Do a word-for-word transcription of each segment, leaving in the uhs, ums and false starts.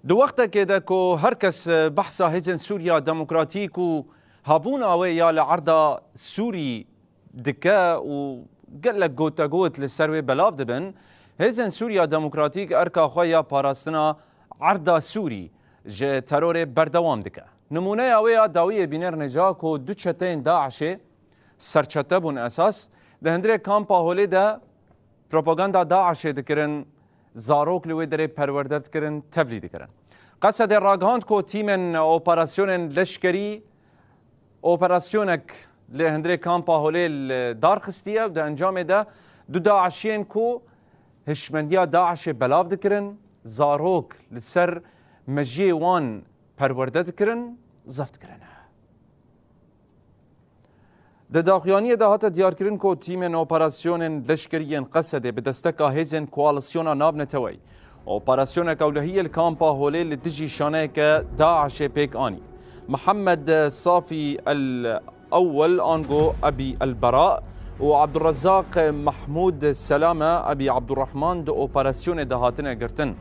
Di wextekê de ku her kes behsa Hêzên Sûriya Demokratîk û hebûna wê ya li erda Sûrî dike û gelek gotegot li ser wê belav dibin, Hêzên Sûriya Demokratîk erka xwe ya parastina erda Sûrî ji terorê berdewam dike. Nimûneya wê ya dawiyê bînerine ca ku du çeteyên DAIŞê serçete bûn esas, di hundirê kampa holê de propaganda DAIŞê dikirin, zarok li wê derê perwerde dikirin, tevlî dikirin. Qesedê ragihand ku tîmên operasyonên leşkerî operasyonek li hundirê kampa holê li dar xistiye û di encamê de du DAIŞiyên ku hişmendiya DAIŞê belav dikirin, zarok li ser mejiyê wan perwerde dikirin, zeft kirine. Di daxuyaniyê de hate diyarkirin ku tîmên operasyonên leşkerî yên Qesedê bi desteka hêzên koalisyona navneteweyî operasyoneke ewlehiyê li kampa holê li dijî şaneyeke DAIŞê pêk anî. Mihemed Safî El Ewwel ango Ebî El Bera û Abdurrezzaq Mahmûd Selame Ebî Abdurrahman di operasyonê de hatine girtin.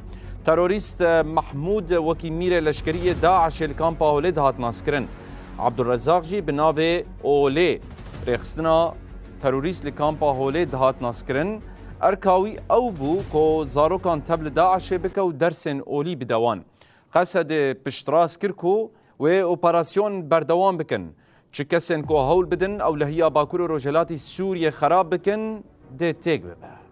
Terorîst Mahmûd wekî mîrê leşkerî yê DAIŞê li kampa holê dihat naskirin. Abdurrezzaq jî bi navê Olê rêxistina terorîst li kampa holê dihat naskirin. Erka wî ew bû ku zarokan tev li DAIŞê bike û dersên olî bide wan. Qesedê piştrast kir ku wê operasyon berdewam bikin. Çi kesên ku hewl bidin ewlehiya Bakur û Rojhilatî Sûriyê xerab bikin, dê têk bibe.